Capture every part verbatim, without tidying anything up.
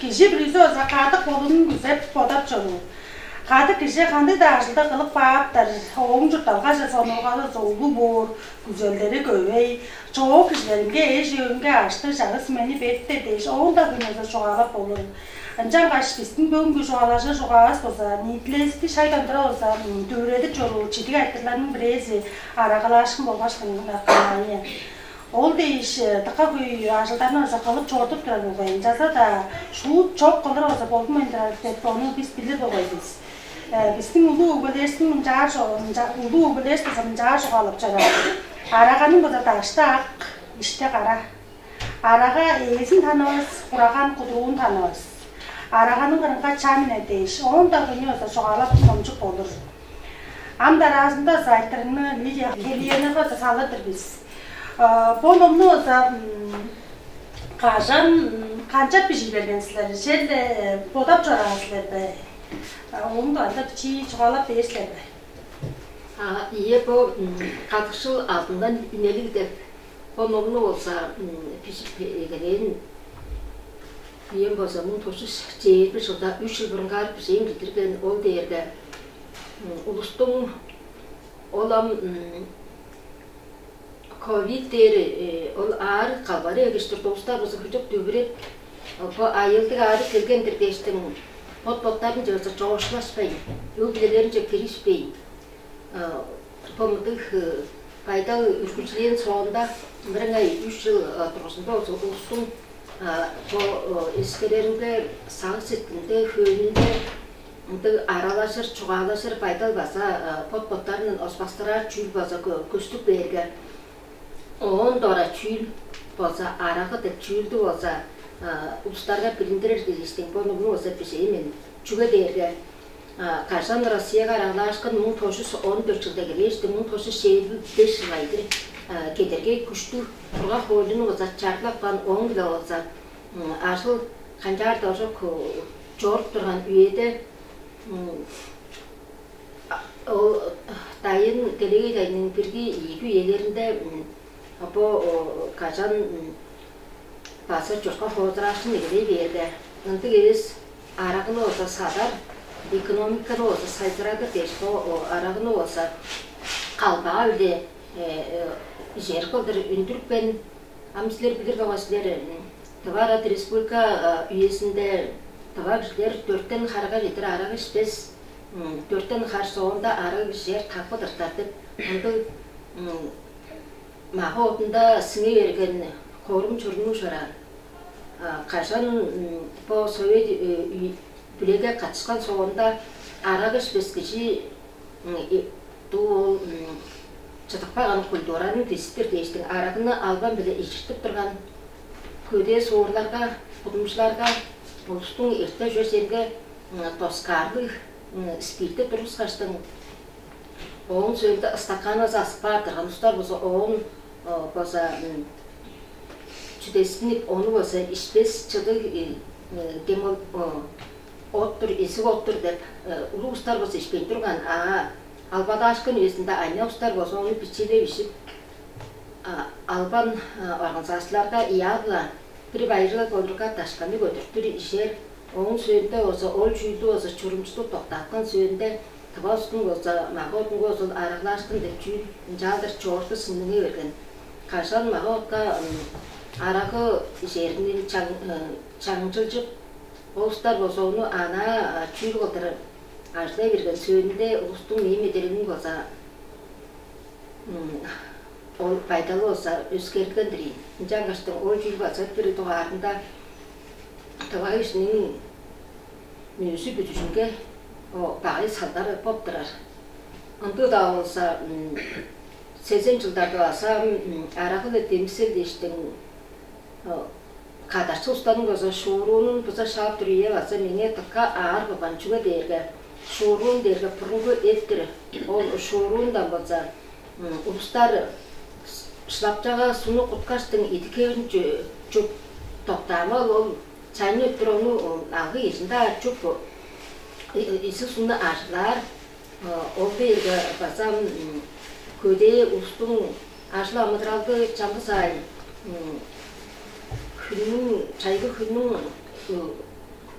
Кижи бүрүзү база кадык болурун күзеп бодап чоруур. Кадык кижи кандыг-даа ажылды кылып кааптар, ооң чуртталгаже сонуургалы улуг боор, күзелдери көвей, чоок кижилеринге, эш-өөрүнге аштыг-чагыс мени беттер дээш, оон-даа хөй база чугаалап болур. Ынчангаш бистиң бөгүнгү чугаалажыр чугаавыс база ниитилээзиниң шай дондура база дүвүредип чоруур чидиг айтырыгларның бирээзи арагалаашкын болгаш кыңнаныя. Ол дээш дыка хөй ажылдарны база кылып чорудуп турар болгай. Ынчалза-даа шуут чок кылыр база болдунмайн турар деп ону бис билир болгай бис. Бистиң улуу өгбелеривистиң мынчаар улуу өгбелеривис база мынчаар чугаалап чораан: араганың база дашты ак, ишти кара. Арага ээзин танывас, кураган кудуруун танывас. Араганың кырынга чам үнер дээш, оон-даа хөйнү база чугаалап номчуп болур. Ам дараазында база айтырыгны Лидия Хелиенаға база салыр-дыр бис. Бо номну база кажан, канчап бижий берген силер? Черле бодап чораан силер бе? Ооң дугайында бичии чугаалап бээр силер бе? А, ийе, бо кадыкшыл алдындан үнелиг деп бо номну болза бижип эгелээн. Ийем болза муң тос чүс чээрби чылда, үш чыл бурунгаар бижээн кидирген. Ол дээрге улустуң ол ам ковид дээр ол аарыг калбары эгештир, улустар база хүлүп дүвүреп, бо айыылдыг аарыг келген-дир дээштиң, бот-боттарынче база чоокшулашпайн, өг-бүлелеринче киришпейн, бо мындыг байдал үргүлчүлээн соонда, мырыңай үш чыл дургузунда болза улустуң бо эскереринге, сагыш-сеткилинде, хөөнүнде мындыг аралажыр, чугаалажыр байдал база бот-боттарындан оспаксыраар чүүл база көстүп бээрге, оон дора чүүл болза, арага деп чүүлдү болза улустарга билиндирер дээштиң, бо номну болза бижээн мен. Чүге дээрге кажан Россияга арагалаашкын муң тос чүс он дөрт чылда киргештиң, муң тос чүс чээрби беш чыл айдыр кедергей күштүг турган хоойлуну болза чарлап каан, ооң-биле болза ажыл канчаар-даа ожок чоруп турган үеде, ол дайын, делегей дайынның бирги-ийиги үелеринде бо кажан база чуртка хоозураашкын эгелей бээрге, ындыг эвес, араганы болза садар, экономиканы болза сайзырадыр дээш, бо араганы болза калбаа-биле ижер кылдыр үндүрүпкен. Ам силер билир болгай силер, Тыва Арат Республика үезинде тыва кижилер дөртен харга чедир арага ишпес, дөртен хар соонда арага ижер такпы-дыр деп ындыг мага-бодунда сиңе берген хорум-чурумнуг чораан. Кажан бо Совет Бүлеге катышкан соонда арага ишпес кижи дуу ол чыдып калган культураның дизидир дээштиң, араганы албан-биле ижиртип турган, көдээ суурларга, кудумчуларга, улустуң эрте чүвезенге доскаарлыг спиртти тургускаштың, ооң сөөлүнде ыстаканывыс азып каар турган улустар болза, оон болза чүдестинип, ону болза ишпес, чыдыг дем ол от-тур, изиг от-тур деп, улуг улустар болза ишпейн турган. А албадаашкын үезинде аныяк улустар болза ону бичиилеп ишип, албан организацияларга ыяап-ла, бир байырлыг болурга дашканы көдүртүр, ижер. Ооң сөөлүнде болза, ол чүүлдү болза чурумчулуг доктааткан сөөлүнде, тыва улустуң болза мага-бодунга болза ол арагалаашкын деп чүүл ынчалдыр чоорту сиңниге берген. Кажан мага-ботка арага ижерин чаңчылчып, ол улустар болза ону анаа чүүл кылдыр ажылдай берген сөөлүнде, улустуң мээ-медерелин болза ол байдалы болза өскерилген-дир ийин. Ынчангаштың ол чүүл база бир дугаарында тыва кижиниң мөөзү-бүдүжүнге багай салдар боп турар. Ындыг-даа болза, сезен чылдарда база арага-биле демисел дээштиң кадарчы улустарның база шуурунун база шаап тур үе база меңээ дыка аар болган. Чүге дээрге шуурун дээрге бурунгу эт-тир. Ол шуурундан база улустар шылапчага суну куткаштың идик-хевирин чуп доктаамал, ол чайны өттүр ону алгы кижин-даа чуп изиг суну ажыглаар. Ол дээрге база көдээ улустуң ажыл-амыдыралды чаңгыс аай хүннүң, чайгы хүннүң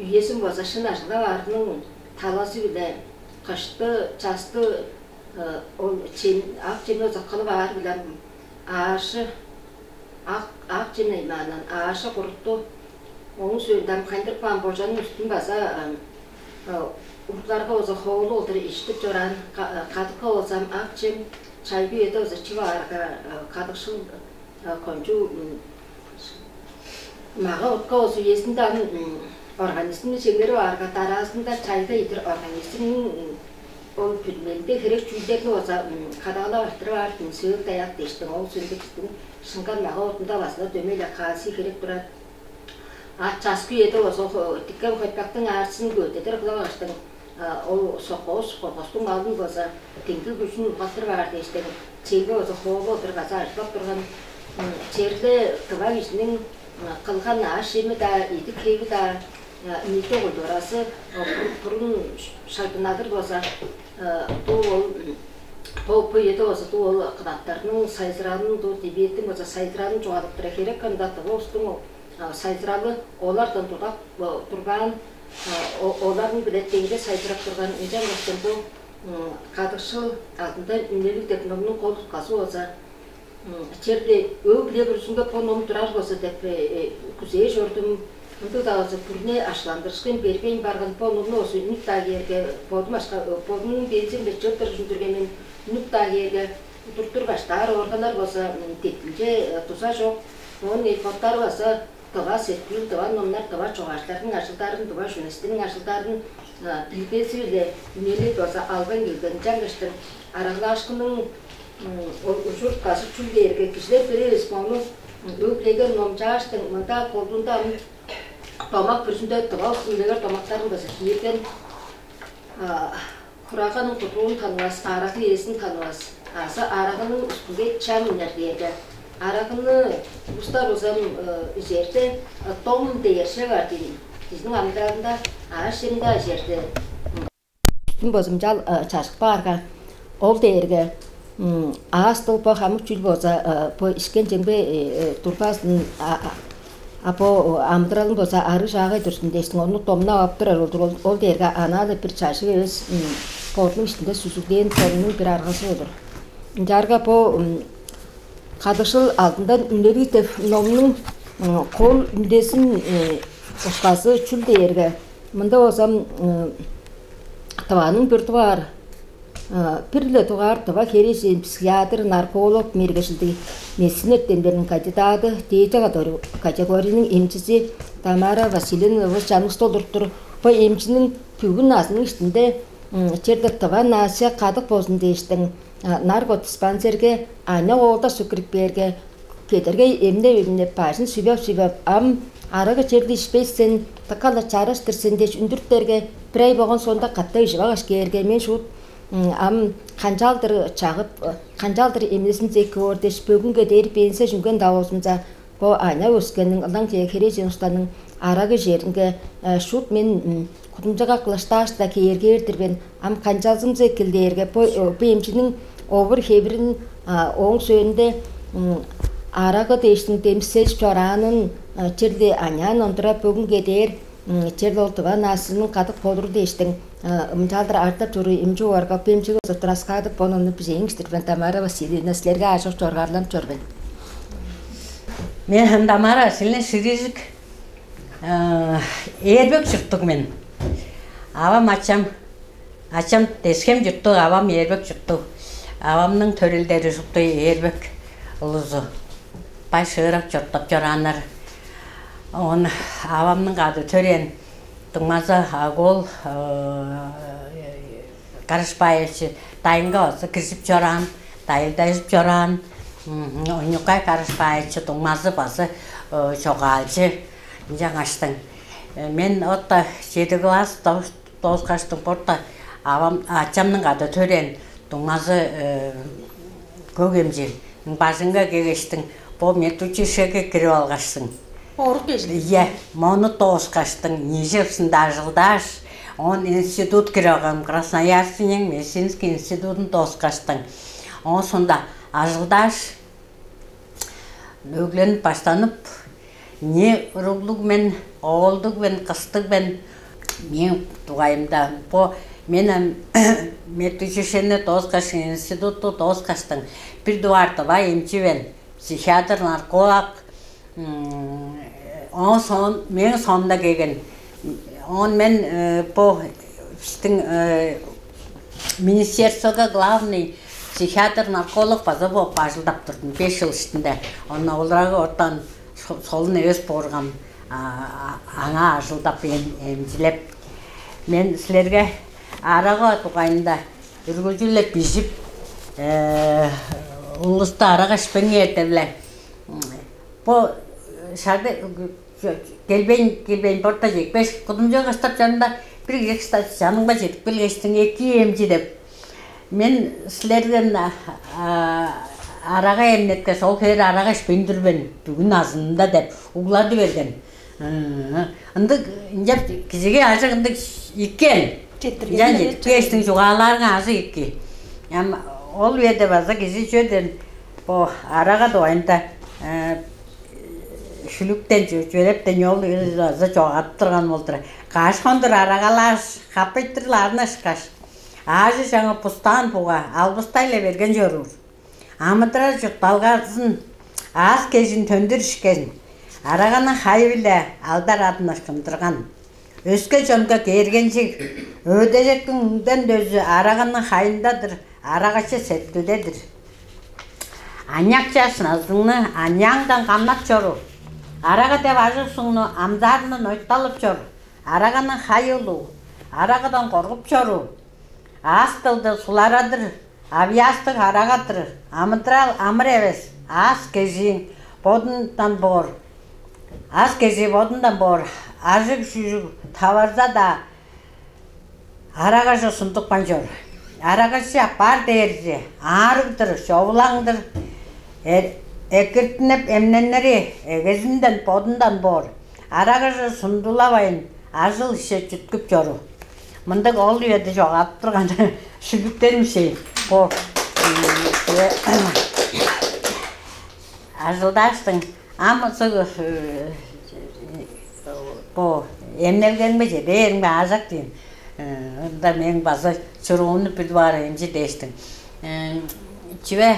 Үезин база шын ажылдап аарының талазы-биле кышты, часты ол чем, ак чемни узаккылып аары-биле ааржы, ак, ак чем аймаандан ааржы курутту. Ооң сөөлден кайдырып каан божанның үстүн база уругларга база хоолу олдур иштип чораан. Кадыкка болзам ак чем, чайгы үеде база чип аарга, кадыкшыл кончуг мага-утка болза үезинде ам организмни чемнерип аарга, дараазында чайда идир организмниң ол бүдүмелинде херек чүүлдерни болза кадагалап арттырып аар дээш, сыыл-даяк дээштиң, ол сөөлдүктүң шыңган мага-утунда база дөмей-ле кальций херек турар. А часкы үеде болза диккен хойтпактың аарчызын көвүдедир кылып алгаштың, ол соккоос, соккоостуң малын база деңги күжүн улгаттырып аар дээштиң, чемге база хоолу олдур база ажыглап турган. Черле тыва кижиниң кылган аъш-чеми-даа, идик-хеви-даа ниити культуразы бурун шагдан алыр болза, дуу ол бо, бо үеде болза дуу ол кыдаттарның сайзыралын, дуу Тибеттиң болза сайзыралын чугаалап турар. Херек кырында тыва улустуң сайзыралы олардан тудап турбаан, оларның билеттеринге сайзырап турган. Ынчангаш бо кадыкшыл алдында үнелиг деп номнуң кол утказы болза, черле өг-бүле бүрүзүнге бо ном турар болза деп күзээр чордум. Ындыг-даа болза, бүрүне ашландырышкын бербейн барган бо номну болза үнүп-даа кээрге, бодум ашка, бодумнуң белчемде чөптер үндүрген мен, үнүп-даа кээрге, удуртур баштаар органнар болза деткимче дуза чок. Оон боттары база тыва сеткүүл, тыва номнар, тыва чогаалчыларның ажылдарын, тыва журналисттерниң ажылдарын билбези-биле үнелиг болза албан келген. Ынчангаштың арагалаашкынның ол ужур-утказы чүл дээрге, кижилер бир эвес мону өг-бүлеге номчааштың, мында колдуунда ам домак бүрүзүнде тыва улустуң үлегер домактарын база киирген. Хураганның кудуун танывас, арага иезин танывас, азы арагының үстүнге чан үнер дээрге, араганы улустар узам ижерде, дом дээр чүве бар дийин. Кижиниң амыдыралында аъш-чем-даа ижерде, үстүн бозумчал чажып каарга, ол дээрге аас-дыл, бо хамык чүүл болза, бо ишкен чемге турбазын, а бо амыдыралың болза арыг-чаагай турзун дээштиң, ону домнап ап турар ол-дур. Ол, ол дээрге анаа-ла бир чажыг эвес, бодунуң иштинде сүзүглээн домнуң бир аргазы болур. Ынчаарга бо кадыкшыл алдындан үнелиг деп номнуң кол үндезин утказы чүл дээрге, мында болзам Тываның бир дугаар, бир-ле дугаар тыва херээжен, психиатр, нарколог мергежилдиг, медицина эртемнериниң кандидады, дээди категорияның эмчизи Тамара Васильевна Чаныс-даа олуруп тур. Бо эмчиниң бүгү назының иштинде черле тыва нация кадык болзун дээштиң, наркодиспансерге аныяк оолдар суг кирип кээрге, кедергей эмнеп-эмнеп, бажын сүбеп-сүбеп, ам арага черле ишпес сен, дыка-ла чараш-тыр сен дээш үндүрүптерге, бир ай болган соонда катап ижип алгаш кээрге, мен шуут ам канчалдыр чагып, канчалдыр эмнезимзе эки боор дээш, бөгүнге дээр пенсия чүнген-даа болзумза, бо аныяк өскенниң, ылаңгыя херээжен улустарның арага ижеринге шуут мен кудумчуга кылаштааш-даа кээргээр-дир мен. Ам канчалзымза эки-л дээрге, бо, бо эмчиниң овур-хевирин, ооң сөөлүнде арага дээштиң демисежип чораанын черле аныяан ондура, бөгүнге дээр черле ол тыва нациязының кадык болуру дээштиң ынчалдыр артып чоруур эмчи боор. Бо эмчиге база тураскаадып, бо номну бижээниңер-дир мен, Тамара Васильевна, силерге аажок чоргаарланып чор мен. Мен Тамара Васильевна Ширижик, Ээрбек чурттуг мен. Авам, ачам, ачам Тес-Хем чурттуг, авам Ээрбек чурттуг. Авамның төрелдери шупту Ээрбек улузу. Бай-шыырак чурттап чорааннар. Оон авамның кады төрээн дуңмазы Агол Карышпаевич дайынга база киржип чораан, дайылдажып чораан. Онюкай Карышпаевич дуңмазы база чогаалчы. Ынчангаштың мен орта чеди класс дооскаштың, борта авам, ачамның кады төрээн дуңмазы көк эмчиниң бажынга келгештиң, бо медучилищеге кирип алгаштың. Орук кежик. Ийе, мону дооскаштың, ниже ышында ажылдааш, оон институт кирип алган, Красноярскийниң медицинский институдун дооскаштың. Оон соонда ажылдааш, өгленип баштанып, Не уруглуг мен, оолдуг мен, кыстыг мен, мен дугайымда. Бо мен ам медучилищени дооскаш, институтту дооскаштың, бир дугаар дыва эмчи мен, психиатр, нарколог. Оон сон, мээң соомда келген. Оон мен э, бо биздин э, министерствога главный психиатр, нарколог база болуп ажылдап турдум беш жыл иштинде. Ону олурагы ортан солун эвес бооргам, аңаа ажылдап, эмчилеп. Мен силерге арага дугайында үргүлчү-ле бижип, улусту арага ишпеңер деп-ле. Бо шагда келбейн келбейн борта чекпеш, кудумчуга кыштап чанында бир кижи кыштап, чаныңга чедип келгештиң, эки эмчи деп. Мен силерден арага эмнеткеш, ол хевээр арага ишпейн тур мен бүгүн азында деп углады берген. Ындыг ынчап кижиге ажык ындыг иккен. Ынчан четкештиң чугаалаарга ажык икки. Ам ол үеде база кижи чүведен бо арага дугайында шүлүктен чүвелептен ол азы чогадып турган болдур. Каш хондур арагалааш, капыйтырларны ышкаш, аажы жаңы бустаан буга албыстай-ла берген чоруур. Амыдырал чуртталгазын, аас-кежин төндүр ишкен, араганың хайы-биле алдар адын ышкындырган. Өске чонга кээргенчиг, өөдежектиң үнден дөзү араганың хайында-дыр, арагачы сеткилде-дир. Аныяк чаш назыңны аныяаңдан камнап чоруур. Арага деп ажыг сугну амзаарындан ойталып чор. Араганың хайы улуу, арагадан коргуп чоруур. Аас дылды суларадыр, авыяастыг арага-дыр. Амыдырал амыр эвес, аас-кежииң бодундан боор. Аас-кежии бодундан боор, ажыг-шүжүг таварза-даа, арагаже сундукпайн чор. Арагачы апаар дээрзи аарыг-дыр, човулаң-дыр, экиртинеп эмненнери эгезинден бодундан боор. Арагаже сундулавайн, ажыл-ишче чүткүп чору. Мындыг ол үеде чогап турган шүлүктерим шей. Бо ажылдааштың ам ысыг бо эмнелгеңме чедээримге аажак дейм. Ында мен база чуруумну билип аар эмчи дээштиң. Чүве,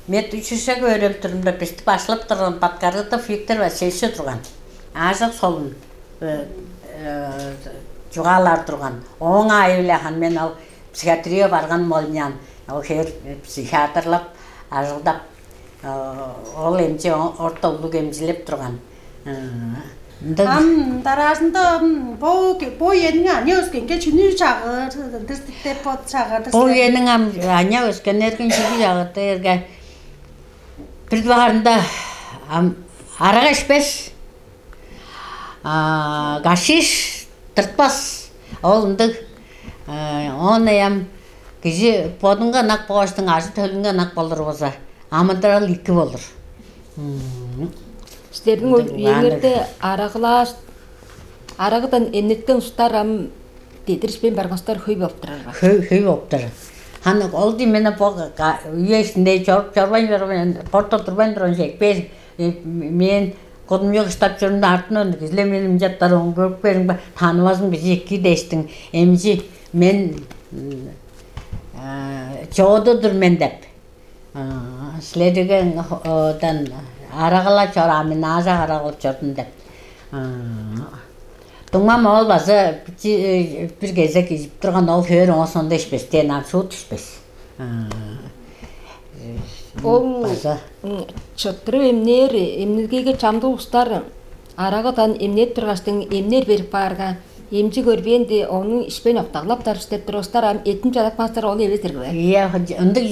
мет учушеге өөреп турумда бисти башлап турган Подкорытов Виктор Васильевич турган. Аажак солун чугаалаар турган. Ооң аайы-биле хан мен ал психиатрия барган болнян. Ол хевер психиатрлап, ажылдап, ол эмчи орта улуг эмчилеп турган. Ындыг. Ам дараазында бо бо эниң аңаа өскенге чүнү чагыыр деп бот чагыыр. Бо эниң ам аңаа өскеннерге чүнү чагыыр дээрге, бир дугаарында ам арага ишпес, гашиш тыртпас. Ол ындыг. Оон ам кижи бодунга ынак бооштуң ажы төлүнге ынак болур болза, амыдырал ийки болур. Силерниң ол үеңерде арагылааш, арагыдан эмнеткен устар ам дедир ишпейн барган устар хөй болуп турар ба? Хөй хөй болуп турар. Ханы ол дий мен бо үештинде чоруп чорбайн чорбайн, порто турбайн турган чекпээр. Мен кудумчу кыштап чорумда артын онду кизиле мени ынчаптар оң көрүп бериң ба, танывазың бижи эки дээштиң. Эмчи мен чоодудур мен деп. Силерге одан арагала чор, а мен аажак арагылып чордум деп. Дуңмам ол база бир кезек ижип турган, ол хөөр оңосонда ишпес дээн ам шуут ишпес. Ол база чыттырып эмнээр эмнилгеге чамдык устар арагыдан эмнеп тургаштың эмнер берип каарга, эмчи көрбээнди ону ишпейн октаглаптар деп турустар ам этин чадапканстар ол эвес ирги бе? Ийе, ындыг.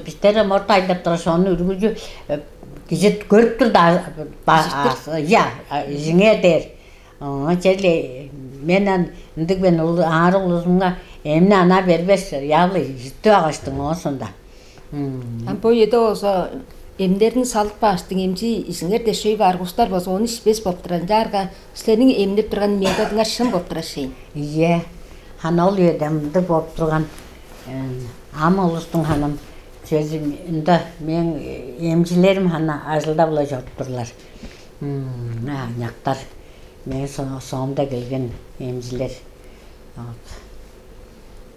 Бистер ам орта айдап тургаш, ону үргүлчү кижи көрүп тур да, ижиңер дээр. Черле мен ан ындыг мен аарыг улузумга эмни ана бербес, явлы життип агаштың оосунда. Ам бо үеде болза эмнерин салып кааштың эмчи изиңер дешей баргустар болза, ону ишпес болуп турар. Ынчаарга силерниң эмнеп турган методуңар шын болуп турар шейн. Ийе, хана ол үеде мындыг болуп турган. Ам улустуң ханам чөзү ында мээң эмчилерим хана ажылдап-ла чоруп турлар. М, а, няктар. Мен со- соомда келген эмчилер. Вот.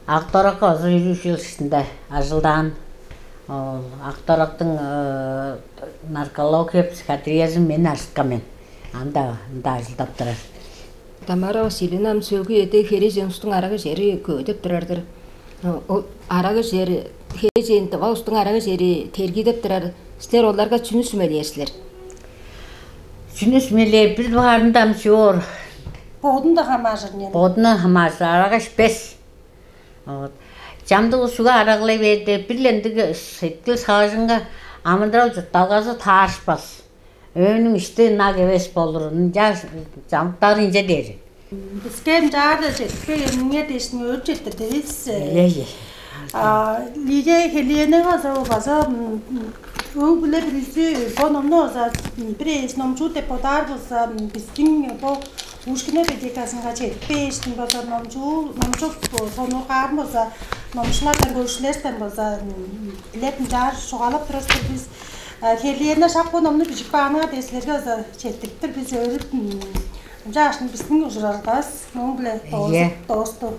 Ак-Доракка озу юрү училищесинде ажылдаан. Ол Ак-Дорактың э, наркология психиатриязын мен ажыткан мен. Анда ында ажылдап турар. Тамара Васильевна, ам сөөлгү эде херээжен улустуң арага чери көөдөп турар-дыр. Ол арага чери, херээжен тыва улустуң арага чери тергиидеп турар. Силер оларга чүнү сүмелээр силер? Чүнү сүмелээр, бир дугаарында ам чоор. Бодун да хамаажыр нен. Бодуна хамаажыр, арага ишпес. Вот. Чамдык ушуга араглай берди. Бир ындыг сеткил сагыжынга амыдырал чуртталгазы таарышпас. Өөнүң ишти ынак эвес болур. Ынча чамдыктар ынча дээр. Биске ынчаарда четпей эмне дээшин өөрчеттирдивис. Эле. А, Лидия Хелиенега база база өг-бүле бүрүзү бо номну база бир эвес номчуур деп бодаар болза, бистиң бо Пушкина библиотекасынга чедип бээштиң база номчуур, номчуп сонуургаар болза, номчулардан көрүшүлерден база билеп ынчаар чугаалап турар силер бис. Хелиена шак бо номну бижип кааныңар дээш силерге база четтириптир бис өөрүп. Ынчаашын бистиң ужуралгавыс мооң-биле доозуп доосту.